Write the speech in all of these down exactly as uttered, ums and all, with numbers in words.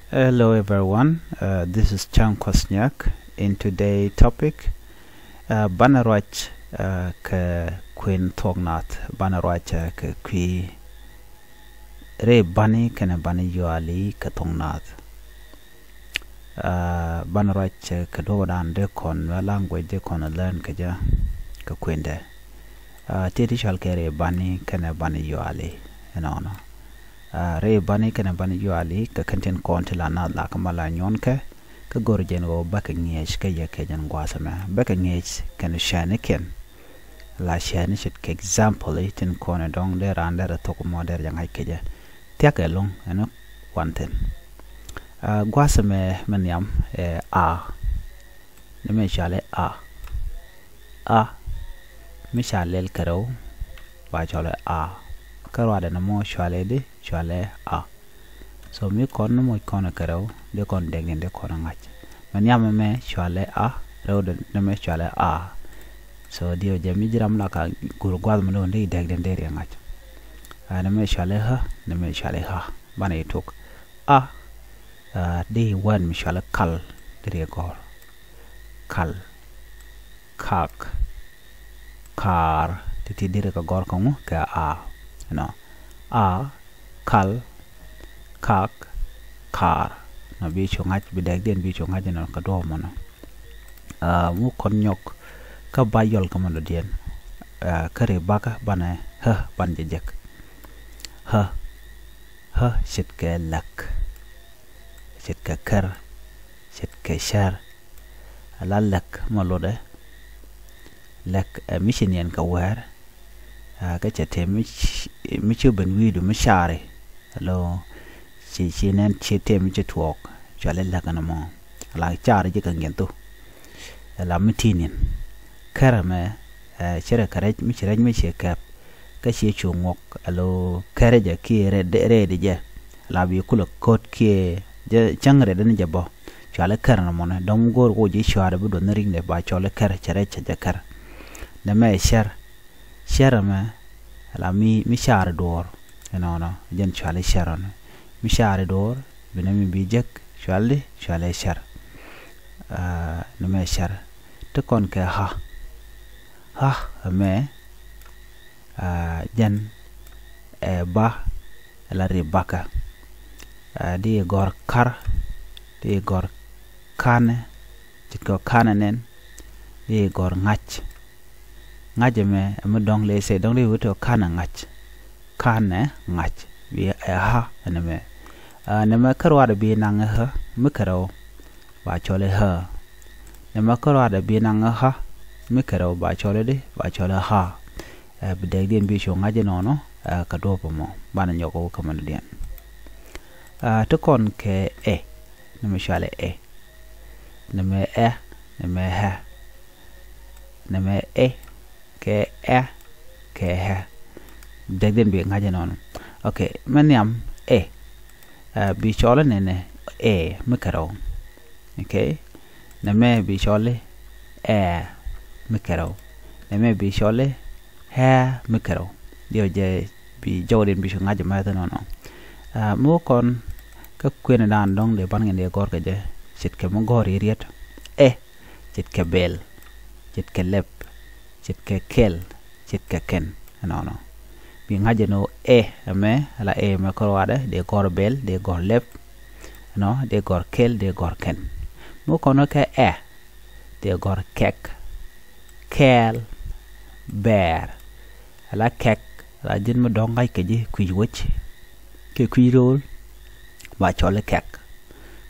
Hello everyone, uh, this is Chang Kwasniak. In today topic, uh, banɛ ruac uh, kɛ kuën thuɔk naath, banɛ ruac uh, kɛ kui̱ rɛy bani kɛnɛ bani yuali kɛ thuɔk naath. Uh, banɛ ruac uh, kɛ duɔ̱ɔ̱p dan dee kɔn uh, language dee kɔn uh, learn kɛ jɛ kɛ kuëndɛ. Uh, ti ti cɔal kɛ rɛy bani kɛnɛ bani yuali ɛnɔnɔ. Uh, rɛy bani kɛnɛ bani yuali kɛ kɛn tin kɔn ti la naath la kä ma la nyuɔn kɛ, kä go̱r jɛn ɣöö bäkɛ ŋi̱eec kä yɛ kɛ jɛn gua̱a̱th ɛmɛ. Bäkɛ ŋi̱eec kɛn cɛɛnikiɛn. La cɛɛni ce̱tkɛ example i̱ tin kɔn ɛ dɔ̱ŋ dee raan derɛ thok mɔ derɛ jɛ ŋa̱c kɛ jɛ. Thia̱kɛ lo̱ŋ ɛn kuan thi̱n. Uh, gua̱a̱th ɛmɛ mɛ nhiam ɛ a. Ni mɛ cɔalɛ a. A. Mi ca lɛl kɛ rɛw ba cɔalɛ a. Kä ruaadɛ ni mɔ cɔalɛ di cɔalɛ a. So mi kɔn ni moc kɔn kɛ rɛw di kɔn dɛk din di kɔn ŋa̱c. Mɛ nhiam mɛ cɔalɛ a. Rɛw ni mɛ cɔalɛ a. So diɛ jɛ mi jiram la ka gur guath mi lo̱n di dɛk din di riɛ ŋa̱c. Ni mɛ cɔalɛ hä. Ni mɛ cɔalɛ hä. Banɛ ituk a. Di wɛn mi cɔalɛ kal di riɛ gɔr. Kal. Kak. Kaar. Ti ti diri kɛ gɔr kɛ ŋu kɛ a. Nɔ a. Kal. Kak. Kaar. Nɔ bi cu ŋa̱c bi dɛk diɛn bi cu ŋa̱c nɔ kɛ duɔ̱ɔ̱p mɔnɔ. Mu kɔn nyɔk kä ba yɔl kɛ mɔnɔ diɛn. Kä ri bakä banɛ hä ban jɛ jek. Hä. Hä ce̱tkɛ läk. Ce̱tkɛ kär. Ce̱tkɛ cär. Ala läk mɔ lotdɛ. Läk ɛ mi ci niɛn kɛ wɛɛr. Kä cɛ tëë mi ci ben wi̱i̱du mi caari. Alo ci ci nɛn ci tëë mi ci tuɔɔk. Cuali läk ɛn mɔ ala caari ji̱ kɛ ŋi̱n thu. Ala mi ti niɛn kärɛ mɛ. Cɛ rɛ kɛ rɛc mi ci rɛc mi ci kɛp. Kä ci cu ŋuɔk alo kärɛ jɛ kiɛ rɛɛdi jɛ. Ala bi kulɛ ko̱t kiɛ jɛ cäŋ rɛɛdi ni jɛ bɔ. Cuali kärɛ ni mɔnɛ dɔ̱ŋ go̱o̱r kɛ wä ji̱ cuaari bi duɔth ni ri̱ŋdɛ ba cɔli kärɛ cɛ rɛc cɛ jɛ kärɛ. Nɛ mɛ cär. Cär ɛmɛ ala mi mi caari duɔɔr. Ɛnɔnɔ jɛn cuali cär ɔnɔ mi caari duɔɔr. Bi nɛ mi bi jek cuali cuali cär. Nɛ mɛ cär. Ti kɔn kɛ ha. Ha ɛmɛ jɛn ɛ ba. Ala ri bakä. Di gɔr kar. Di gɔr kanɛ. Ce̱tkɛ kanɛ nɛn. Di gɔr ŋa̱c. Ŋa̱c ɛmɛ ɛmɛ dɔ̱ŋ lɛ sɛ dɔ̱ŋ di wut ɔ kanɛ ŋa̱c. Kanɛ ŋa̱c bi ɛ ha ɛnɛ mɛ. Nɛ mɛ kä ruaadɛ bi naŋ ɛ hä mi kɛ rɛw. Ba cɔl ɛ hä. Nɛ mɛ kä ruaadɛ bi naŋ ɛ ha mi kɛ rɛw ba cɔl ɛ di ba cɔl ɛ ha. Ɛ bi dɛk diɛn bi cu ŋa̱c inɔnɔ. Ɛ kɛ duɔ̱ɔ̱p ɛmɔ banɛ nyɔk ɛ wä kä mɛn diɛn. Ti kɔn kɛ ɛ. Nɛ mɛ cualɛ ɛ. Nɛ mɛ ɛ. Nɛ mɛ hɛ. Nɛ mɛ ɛ kɛ ɛ kɛ hɛ. Dɛk diɛn bi ŋa̱c inɔnɔ. Ok mɛ nhiam ɛ. Bi cɔl inɛnɛ ɛ mi kɛ rɛw. Ok. Nɛ mɛ bi cɔl ɛ mi kɛ rɛw. Nɛ mɛ bi cɔl ɛ hɛ mi kɛ rɛw. Diɛ jɛ bi jɔwdin bi cu ŋa̱c mɛth inɔnɔ. Mi wä kɔn kä kuënɛ dan dɔ̱ŋ dee ban ŋin dee gɔr kɛ jɛ. Ce̱tkɛ mi gɔr i̱ riet. Ɛ. Ce̱tkɛ bel. Ce̱tkɛ lɛp. Ce̱tkɛ kɛl. Ce̱tkɛ kɛn. Ɛnɔnɔ bi ŋa̱c ɛn ɣöö ɛ ɛmɛ ala ɛ ɛmɛ kä ruaadɛ dee gɔr bel dee gɔr lɛp. Ɛnɔ dee gɔr kɛl dee gɔr kɛn. Mi kɔn ɣä kɛ ɛ dee gɔr kɛk. Kɛɛl. Bɛɛr. Ala kɛk ala ji̱n mi dɔ̱ŋ ŋa̱c kɛ ji̱ kui̱c wec. Kɛ kui̱ ro̱o̱l ba cɔl i̱ kɛk.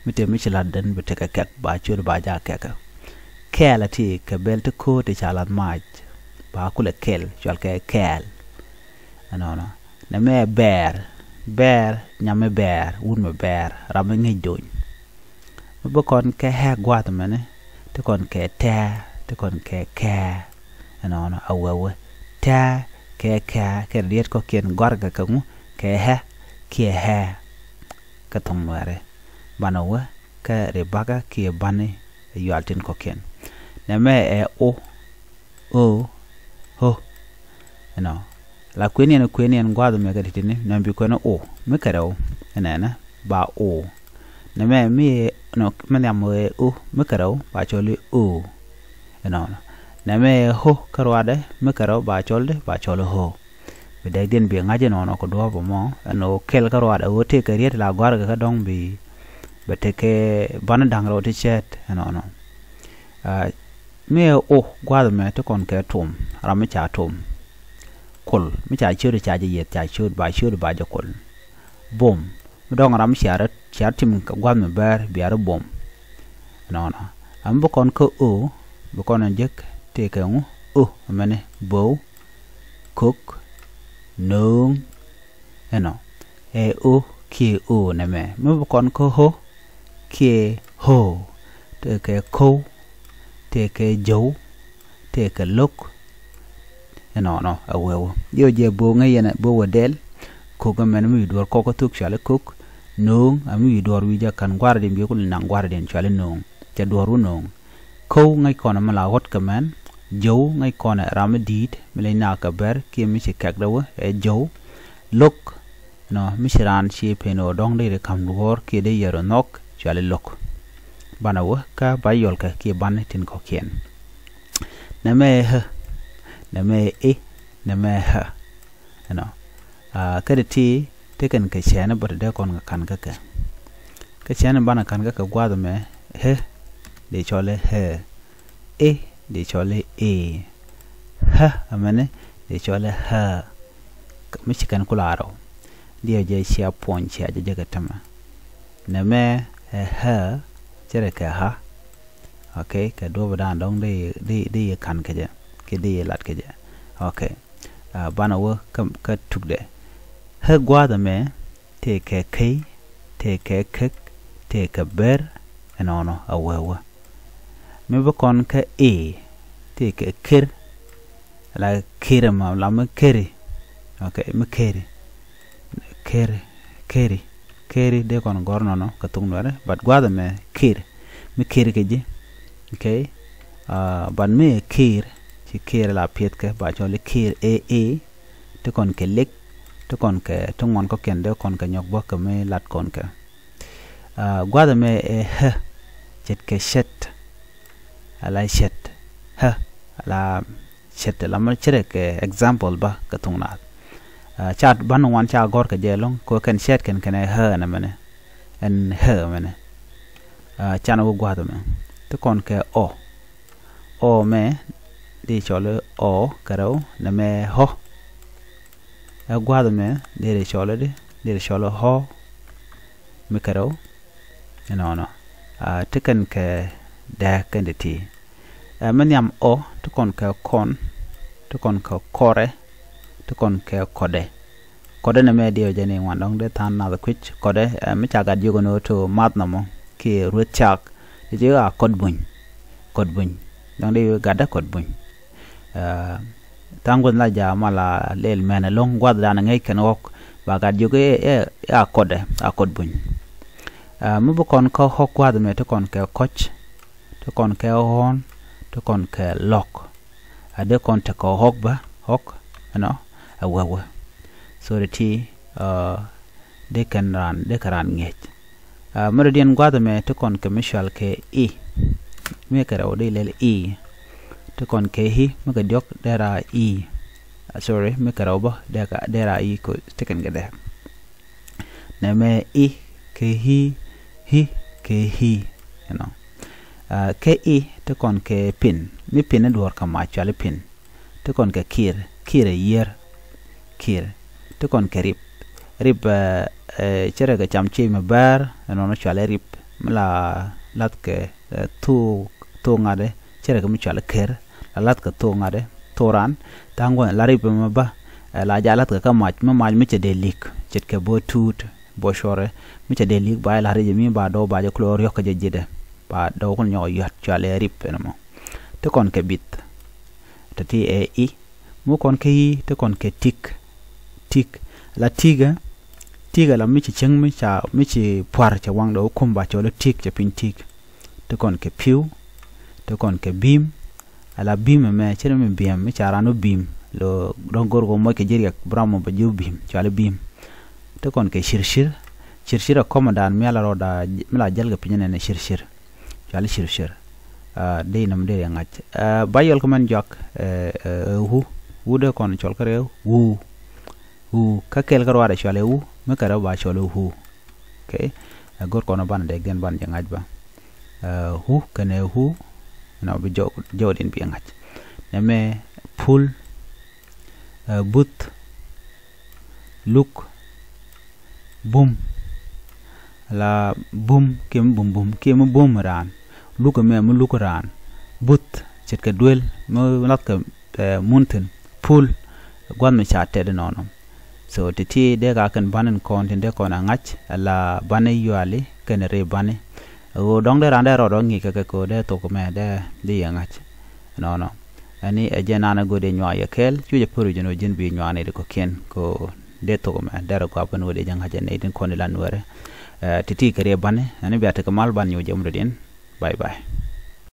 Mi tëë mi ci la̱t den bi tekɛ kɛk ba ciöt ba jaak kɛk. Kɛɛl a ti kɛ bɛl ti kööt ti ca la̱t maac ba kulɛ kɛl cual kɛ kɛɛl. Ɛnɔnɔ nɛ mɛ bɛɛr. Bɛɛr nyam mi bɛɛr wun mi bɛɛr ram mi ŋi̱c dony. Mi bi kɔn kɛ hɛ gua̱a̱th mɛni ti kɔn kɛ tɛɛ ti kɔn kɛ kɛɛ. Ɛnɔnɔ a wee wee tɛɛ kɛ kɛɛ kɛ riet kɔkiɛn gɔ̱a̱rkɛ kɛ ŋu kɛ hɛ kiɛ hɛ. Kɛ thoŋ nuɛɛri banɛ wee kɛ ri bakä kiɛ bani yual tin kɔkiɛn. Nɛ mɛ ɛ o. O. Ho. Ɛnɔ la kueniɛn kueniɛn gua̱a̱th mɛ kɛ titini nɛ bi kuɛn o mi kɛ rɛw. Ɛnɛnɛ ba o. Nɛmɛ mi nɔ mi nhiam ɛ o mi kɛ rɛw ba cɔl i̱ o. Ɛnɔnɔ. Nɛmɛ ɛ ho kä ruadɛ mi kɛ rɛw ba cɔl di ba cɔl i̱ ho. Bi dɛkdiɛn bi ŋa̱c ɛnɔnɔ kɛ duɔ̱ɔ̱p ɛmɔ ɛn ɣöö kɛl kä ruadɛ ɣöö tëëkɛ riet la gɔ̱a̱rkɛ kä dɔ̱ŋ bi bɛ tekɛ banɛ da̱ŋ rɛw ti cɛɛt ɛnɔnɔ. Mi ɛ o gua̱a̱th ɛmɛ ti kɔn kɛ tom, ram mi ca tom. Kol mi ca ciöt ca jɛ yieth ca ciöt ba ciöt ba jɛ kol. Bom mi dɔ̱ŋ ram mi cia rɔ cia rɔ tim kɛ gua̱a̱th mi bɛɛr bia rɔ bom. Ɛnɔnɔ. Ɛ mi bi kɔn kä o bi kɔn ɛ jek tëëkɛ ŋu o ɛmɛni bo̱w, kök, nööŋ. Ɛnɔ ɛ o kiɛ o nɛmɛ mi bi kɔn kä ho kiɛ ho. Tëëkɛ ko̱w, tëëkɛ jo̱w, tëëkɛ lo̱k. Ɛnɔnɔ ɛ wee wä jiɔ jɛ bo̱o̱ŋ ɛ yɛn bo̱o̱ wä dɛl. Kök ɛmɛn mi wi̱i̱ duɔ̱ɔ̱r kɔk kä thuk cuali kök. Nööŋ ɛ mi wi̱i̱ duɔ̱ɔ̱r wi̱i̱ jɛ ka̱n gua̱a̱r diɛn biɛ kul naŋ gua̱a̱r diɛn cuali nööŋ. Cɛ duɔ̱ɔ̱r wä nööŋ. Ko̱w ŋäc kɔn mi la ɣɔ̱t kɛ mɛn. Jo̱w ŋäc kɔn ram mi di̱i̱t mi leny na kɛ bɛr kiɛ mi ci kɛk dɛ wä ɛ jo̱w. Lo̱k nɔ mi ci raan ci pen ɣöö dɔ̱ŋ dee ri ka̱m duɔ̱ɔ̱r kiɛ dee yɛr ɔ nhɔk cuali lo̱k. Banɛ wä kä ba yɔlkɛ kiɛ ban tin kɔ̱kiɛn. Nɛmɛ ɛ hä. Nɛmɛ ɛ i. Nɛmɛ ɛ hä. Ɛnɔ. Kä ti ti tekɛn kɛ cɛɛn bä ti dee kɔn kɛ ka̱n kä kɛ. Kä cɛɛn banɛ ka̱n kä kɛ gua̱a̱th ɛmɛ hɛ. Dee cɔl i̱ hɛ. I̱ dee cɔl i̱ i̱. Hä ɛmɛni dee cɔl i̱ hä. Mi ci kɛn kula rɛw. Diɛ jɛ cia puɔ̱ny cia jɛ jɛ kɛ tämɛ. Nɛmɛ ɛ hä. Cɛ rɛ kɛ hä. Ok kɛ duɔ̱p dan dɔ̱ŋ di di di yɛ ka̱n kɛ jɛ kɛ di yɛ lat kɛ jɛ. Ok. Banɛ wä kä tukdɛ. Hä gua̱a̱th ɛmɛ tëëkɛ key, tëëkɛ kek, tëëkɛ ber. Ɛnɔnɔ a wee wä. Mi bi kɔn kä i̱ tëëkɛ ker. La ker ɛmɔ la mi keri. Ok mi keri. Keri keri keri dee kɔn gɔr nɔnɔ kɛ thuk nuɛrɛ but gua̱a̱th ɛmɛ kir. Mi kir kɛ ji̱. Ok. But mi kir ci kir la piɛth kɛ ba cɔl i̱ kir ɛ ɛ. Ti kɔn kɛ lek ti kɔn kɛ ti ŋuɔn kɔkiɛn dee kɔn kɛ nyɔk bä kɛ mi lat kɔn kɛ. Gua̱a̱th ɛmɛ ɛ hä. Ce̱tkɛ cɛt. Ala cɛt hä. Ala cɛt la mɛ cɛ rɛ kɛ example ba kɛ thuŋ naath. Ca ban ŋuan ca gɔr kɛ jɛ loŋ kɛ kɛn cɛt kɛn kɛn ɛ hä ɛn ɛmɛnɛ. Ɛn hä ɛmɛnɛ. Can wä gua̱a̱th ɛmɛ ti kɔn kɛ ɔ. Ɔ mɛ di cɔl ɔ kɛ rɛw nɛ mɛ hɔ. Ɛ gua̱a̱th ɛmɛ di ri cɔl di di ri cɔl hɔ. Mi kɛ rɛw ɛnɔnɔ. Ti kɛn kɛ dɛɛk kɛn ti ti. Ɛ mi nhiam ɔ ti kɔn kɛ kɔn ti kɔn kɛ kɔrɛ ti kɔn kɛ kɔdɛ. Kɔdɛ ni mɛ diɛ jɛ ni ŋuan dɔŋ dee than nath kuic kɔdɛ. Ɛ mi ca gat jiök ni wä to math nɔmɔ kiɛ rueth cak. Ti jiök a kɔt buny. Kɔt buny dɔŋ dee gatdä kɔt buny. Tha̱a̱ŋ guäth la ja̱a̱ mal a lɛl mɛn ɛlɔ̱ŋ gua̱thdan ŋäc kɛn ɣɔ̱k ba gat jiök ɛ a kɔtdɛ a kɔt buny. Mi bi kɔn kä ɣɔ̱k gua̱th mɛ ti kɔn kɛ kɔc ti kɔn kɛ ɣɔ̱ɔ̱n ti kɔn kɛ lɔ̱k. A dee kɔn tekɛ ɣɔ̱k bä ɣɔ̱k ɛnɔ ɛ wee wee. So ti ti dee kɛn raan dee kɛ raan ŋi̱eec. Mɛ rɔ diɛn gua̱th ɛmɛ ti kɔn kɛ mi cual kɛ i̱. Mi kɛ rɛw dee lɛl i̱ ti kɔn kɛ i̱ mi kɛ diɔ̱k dee ra i̱. Sorry mi kɛ rɛw bä dee ra i̱ ko ti kɛn kɛ dee. Nɛ mɛ i̱ kɛ i̱ i̱ kɛ i̱. Ɛnɔ kɛ i̱ ti kɔn kɛ pin mi pin ni duɔ̱ɔ̱r kɛ mac cual i̱ pin. Ti kɔn kɛ kir kir ɛ yier. Kir ti kɔn kɛ rip. Rip cɛ rɛ kɛ cam ciec mi bɛɛr ɛnɔnɔ cualɛ rip mi la lath kɛ thok thok ŋa̱dɛ cɛ rɛ kɛ mi cualɛ ker la lath kɛ thok ŋa̱dɛ thok ran. Tha̱a̱ŋ guɔ̱n la rip mi ba la ja lath kɛ kä mac mi mac mi cɛ dee lik ce̱tkɛ bä tuut bä cuɔrɛ mi cɛ dee lik ba la rip mi ba dɔw ba jɛ kulɛ riɔk kɛ jɛ ji̱dɛ ba dɔw kun nyɔk yuat cualɛ rip ɛnɔmɔ. Ti kɔn kɛ bith. Tɛ ti ɛ i̱ mi kɔn kɛ i̱ ti kɔn kɛ tik. Tik la tikä. Tikä la mi ci cieŋ mi ca mi ci puar cɛ waŋdɛ wä kum ba cɔl i̱ tik cɛ piny tik. Ti kɔn kɛ pi̱w. Ti kɔn kɛ bi̱i̱m. Ala bi̱i̱m ɛmɛ ci ri mi bi̱i̱m mi ca ran wä bi̱i̱m lo dɔ̱ŋ go̱r kɛ moc kɛ ji̱ riɛk bi ram mɔ bɛ ji̱ wä bi̱i̱m cuali bi̱i̱m. Ti kɔn kɛ circir. Circir ɛ kɔmɛ dan mi ala rɔɔda mi la jäl kɛ piny nɛn ɛ circir. Cuali circir. Dee inɔm dee yɛ ŋa̱c. Ba yɔl kɛ mɛn juak ɛ wu. Wu dee kɔn cɔl kɛ rɛw wu. Wu kä kɛl kä ruaadɛ cuali wu mi kɛ rɛw ba cɔl wu. Okay. Ɛ go̱r kɔn banɛ dee gɛn banɛ jɛ ŋa̱c ba. Wu kɛnɛ wu. Nɔ bi jɔw din bi ŋa̱c. Nɛmɛ pul. Buth. Luk. Bum. La bum kiɛ mi bum bum kiɛ mi bum raan. Luk ɛmɛ mi luk raan. Buth ce̱tkɛ duel mi lathkɛ mun thi̱n. Pul gua̱th mi ca tɛt inɔnɔ. So ti ti dee ka kɛn bani in kɔn tin dee kɔn a ŋa̱c ala bani yuali kɛn ri bani. Ɣöö dɔ̱ŋ dee raan dee rɔɔdɔ ŋi̱i̱c kɛ kɛ kɛ dee thok mɛ dee dee yɛ ŋa̱c. Nɔnɔ ɛni ɛ jɛ naan ɛ go̱o̱dɛ nyuak yɛ kɛɛl cucɛ pär wi̱c ɛn ɣöö ji̱n bi nyuak ni di kɔ̱kiɛn kɛ ɣöö dee thok mɛ dee rɛ guap ɛn ɣöö dee jɛ ŋa̱c ɛ nɛy tin kɔn ilan wɛrɛ. Ti ti kɛ ri bani ɛni bia tekɛ mal ban nyuc jɛ mudɔdiɛn. Bye bye.